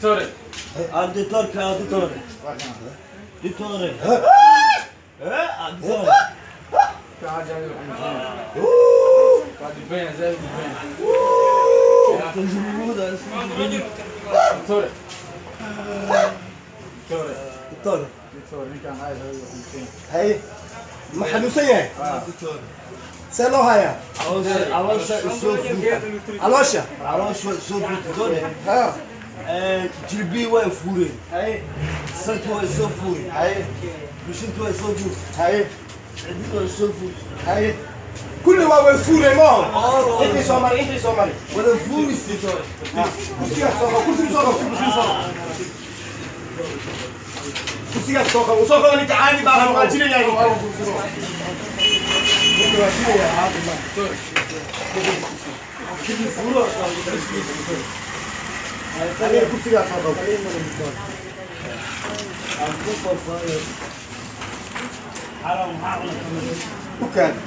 Doctore. Doctorka, doctore. Doctore. Doctore. Waa dhiban yahay, zaid u dhiban yahay. Doctore. Doctore. Doctor. Doctore, ninkaan aad u xanuunsan. Hay, ma xanuunsan yahay? See loo hayaa? Caloosha isoo fuuta. Caloosha. Caloosha isoo fuuta, doctore. Ha. Jilbii waa fuureen. Hay. Sanka waa isoo fuureen. Hay. Bishinta waa isoo fuurtay. Hay. Ciddida waa isoo fuurtay. Hay, kulli waa way fuureen mo. Intii soo maray, intii soo maray. Wada fuuris. Kursigaas soo qabo, kursiga soo qabo, kursiga soo qabo, kursigaas soo qabo, soo qabo. Ninka caadi baa hagaajinaya, ninka ninka waa sinaya, caadi ma. Fuuro. Adiga kursigaas soo qabo. Aan ku farfaayo. Xaram maxaa cuna kamid? U kaadi.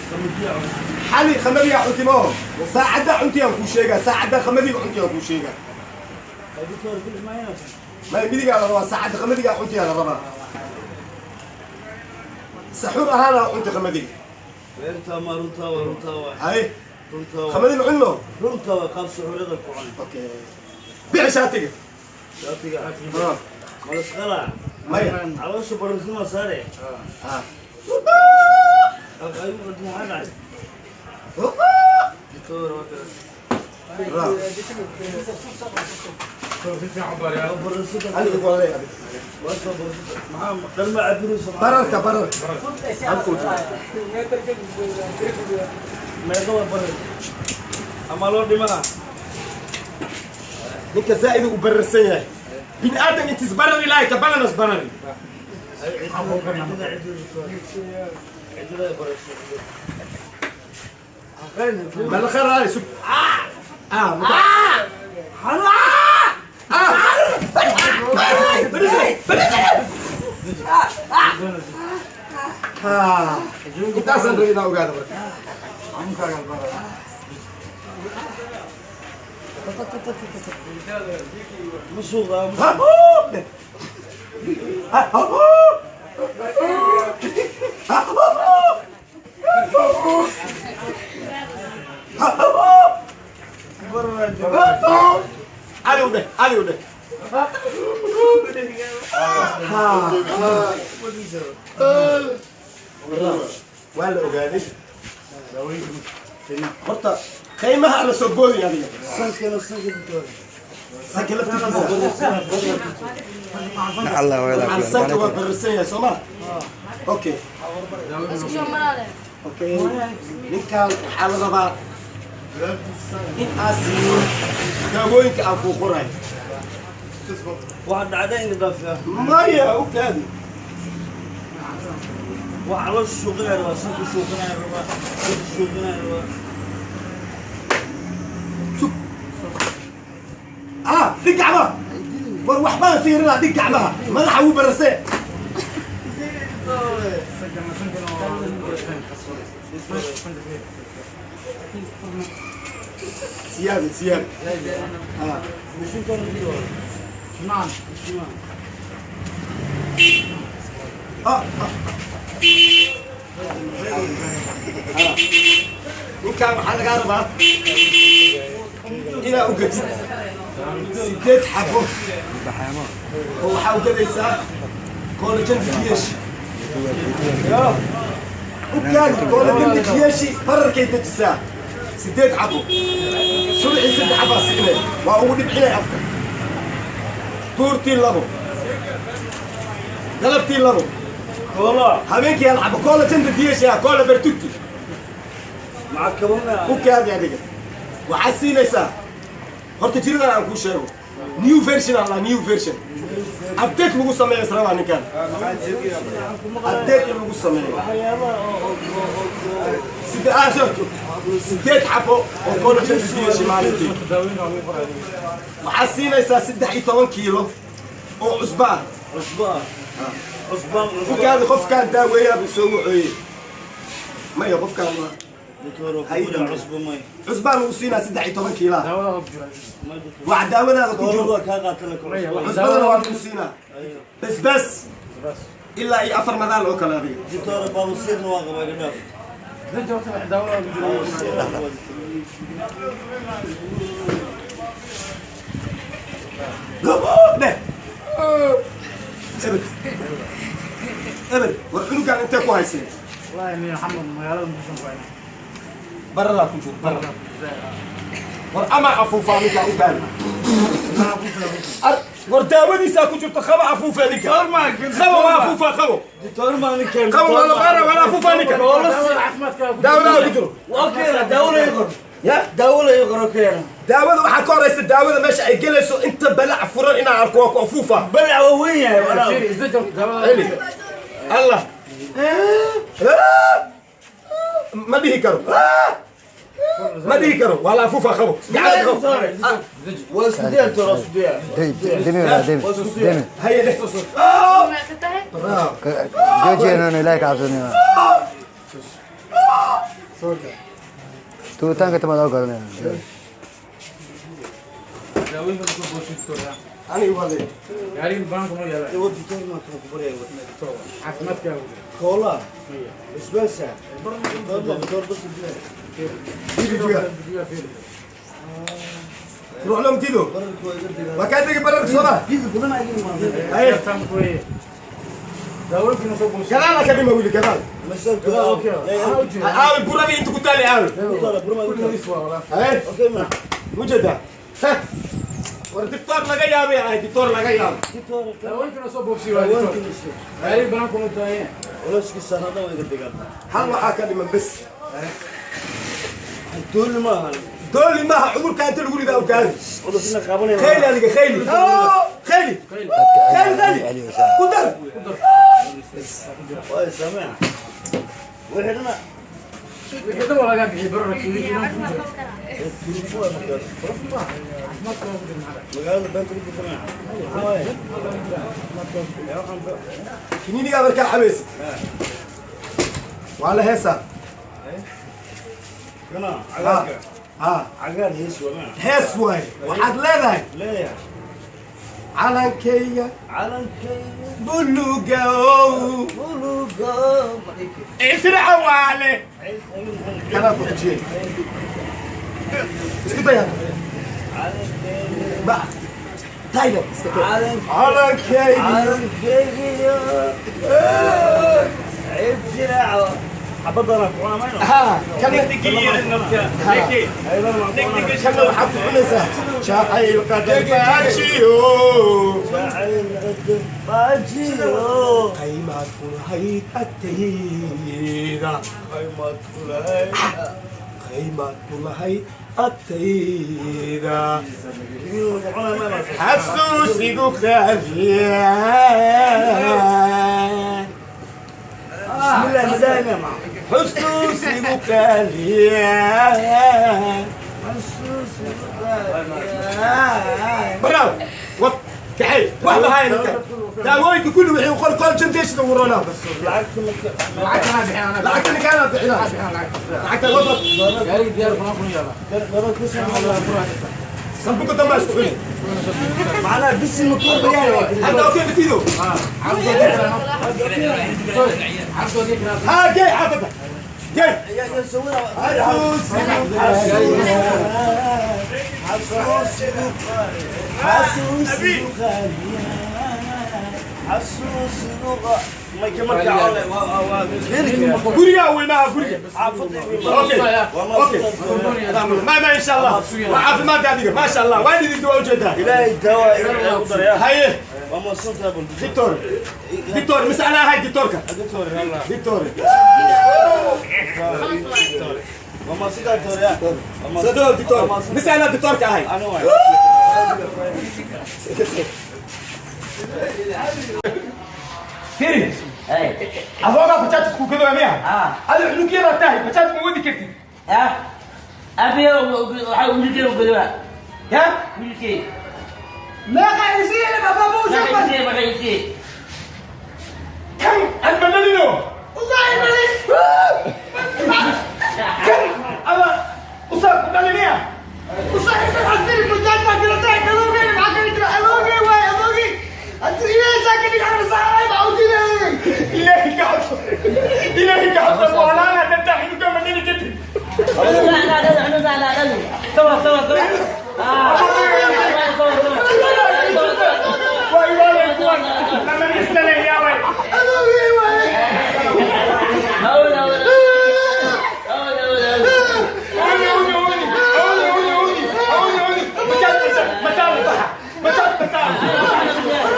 Kamidii cuna. Xali khamadiga cuntimo, saacadda cuntiyaan kuu sheegaa, saacadda khamadiga cuntiyaan kuu sheegaa. Doctor, bil maayna. Ma midigaa la rabaa, saacadda khamadiga cuntiyaa la rabaa, saxuur ahaana cunti khamadiga. Beerta ma runta waa, runta waa. Hay. Runta waa. Khamadi ma cunno? Runta waa, qaab suxuurada ku cunay. Okay, bixi shaatiga. Shaatiga. Ha. Malasqala. Maya. Caloosha barasuma saare. Ha. Ayu maxaa dhacay? Doctore, waa kaas. Ra. Doctore, si fiican u baariyaa. Barasada. Adiga waa leeyahay. Waa soo barasada. Maxaa dharma cabirayso? Bararka, bararka halkuu jiro. Meeqa waa barar? Ama loo dhimana? Ninka zaa'id u bararsan yahay, bini aadam intiis barari lahay ka bananas barari. Ciddida, ciddida, ciddida barasada. Ma la kharaay? Sug. Ah, ah, bariis. Ha, intaasaan rabay inaan ogaado marka. Xanuunkaaga baraa. Ma suuqa. Ha, ha, ha, ha, ha. Cali u dheh, cali u dheh. Ha, waa la ogaaday horta qiimaha la soo boodin adiga. Sankana, sanka, doctor. Sanka laftigiisa. Allah wala. Aan sanka waa bararsan yahay, soo ma? Okay. Okay, ninkan waxaa la rabaa in aad siiso daawooyinka aan kuu qorayo. Waxa dhacday in dhaafiya. Maya, u kaadi. Waxa caloosha shuuqinaya rabaa, sanka shuuqinaya rabaa, sanka shuuqinaya rabaa. Sug. Ah, dhig gacmaha. War, waxbaan fiirinaa, dhig gacmaha. Madaxa wuu barasee. Sankana, sankana waa. Siyaabi, siyaabi. Ah. Bishintan doctor. Naan. Ah, ah. Ah. Ninkaan waxaa lagaa rabaa inaa u gadid 8 xabo oo waxaa u gadaysaa collagen diyeeshi u kaadi. Collagen diyeeshi bararkay dejisaa. 8 xabo subaxii, 3 xabaa siinay, waa ugu dhibcinay afka, duurtii 2, galabtii 2. Kola. Habeenkii hal xabo collagen diyeeshi ah, colla per tutti. Maca kabana. U kaadi. Adiga waxaad siinaysaa horta jiridan aan kuu sheego, new version alla, new version update lagu sameeyo israbaa ninkan, update in lagu sameeyo. Waxyaabaha oo 8 xabo oo collagen diyeeshi maalintii. Waxaad siinaysaa 13 kiilo oo cusba ah. Cusba ah, cusba, cusba. U kaadi, qofkaan daaweeyaa buu soo waxooyey. Maya, qofkaan Cusbaan lagu siinaa 13 kiilaa. Wax daawadaada ku jiro. Cusbadana waa lagu siinaa. Basbaas ilaa iyo 4 madaal oo kale adiga. Dheh. Eber. Eber, war cunugaan intee ku hayseen? والله اني محمد magaalada Muqdisho ku haynaa. Baradaa ku jiro, barada. War ama afuufaa ninkaa u baali. War daawadiisaa ku jirto qaba afuufaa ninka. Qaba waa afuufaa qabo. Qabo waa la baara waa afuufaa ninka. Daawadaa ku jiro. Ya? Daawada waxaa ka horeysa daawada meesha ay gelayso inta balac furan inaan arko waa ku afuufaa. Celi. Allah. Ma dhihi karo. Ma dhihi karo. Waa la afuufaa qabo. Gacanta qabo. Haye dheh. Aniga waa leeyahay. Gaariga banka ma yaala. Caafimaadkaaga ku jira. Ruux looma diido. Waa kaa tegi bararka soo maa. Haye. Daawooyinkina soo goosay. Gadaal ha ka dhima wiili gadaal. Aawi buradii inta ku taali aawi. Haye. Mujeedaa. War diktoor laga yaabay ahay diktoor laga yaabay. Daawooyinkina soo boobsii waa diktoor. Gaariga banka ma taayeen. Hal waxaa ka dhiman bes. Dooli maaha cudurka inta lagu ridaa ogaadi. Khayli adiga khayli. Khayli. Khayli khayli. Ku dar. Wixii dhan waa lagaa bixiyey bararka wixii dhan ku jira. Caafimaadkaaga ku jira macallin. Kiniinigaa markaa cabaysa. Waa la heesaa. Ha. Hees waaye. Waxaad leedahay calankayga buluuga ow. Ictiraca waale. Kanaa ku xijiyey. Isku day hadda. Ba. Thailand iska keen. Calankayga. Ha. Kana kana waxaad ku cunaysaa jacayl qadar baajiyo. Qaymaad kulahayd agtayda. Qaymaad kulahayd agtayda. Xasuusigu qaaliya. Xusuusigu qaaliya. Bravo. Wad kaxay. Wax ma hayn ninka. Daawooyinka kulli wixii qol qol jandeeshida ugu roonaa. Lacagta anaa bixin anaa. Lacagta ninkaana bixinaa. Bixin lacagta. Lacagta wad. Gaariga diyaar banka ma yaala. Sanbuuqa dambe isku xili. Hadda okay batido. Ha gey xaafadda. Gey. Guriga weynaa guriga. Okay. Okay. ما ما ان شاء الله. وعافماد adiga ما شاء الله. Waa idin duwa ujeedaa. Haye. Dictor. Dictor mis ana ahay dictorka. Dictor. Sadoo dictor. Mis ana dictorka ahay. Firi. Adoogaa bajaaj isku gado miya? Adi cunug yaraa tahay bajaaj ma wadi kartid. أبي wiilkey u godoba. Ya? Wiilkey. Meeqa isiin baba buu Magaciisii magaciisii. Kan aan bananino. Wallahi mali. Kan Ama usaab ku dhalinaya. Ilaahay ka cabso, Ilaahay ka cabso, walaala danta xinuka ma dhili kartid. Sawa sawa sawa. Ah. Sawa sawa. Way waay kuwan lama isleeyahay way. Hawla hawla. Hawla hawla. Uni uni uni uni uni uni uni uni majaal majaal majaal majaal majaal.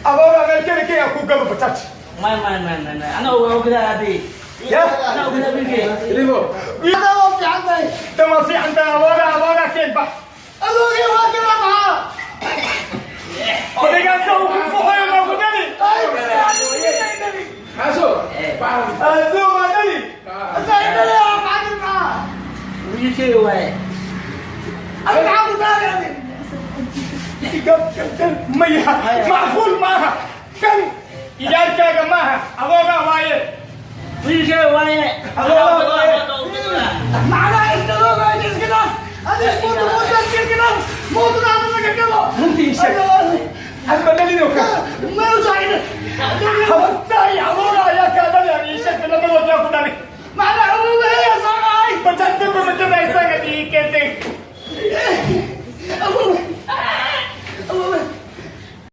Adoon ameerkana ku gado bajaaj. May may may may may. Ana uga ogdaa abi. Ya. Ana ogdaa wiilkay. Ilibo. Tama fiican tahay, adooga adooga keen bax. Odaygaasa uu ku fuxayo ma ku dhali. Xaso. Aasuu ma dhali. Wiilkay waaye. Maya, macquul maaha kan, igaarkaaga maaha, adoogaa waaye. Wiilkay waaye. Adoogaa waaye.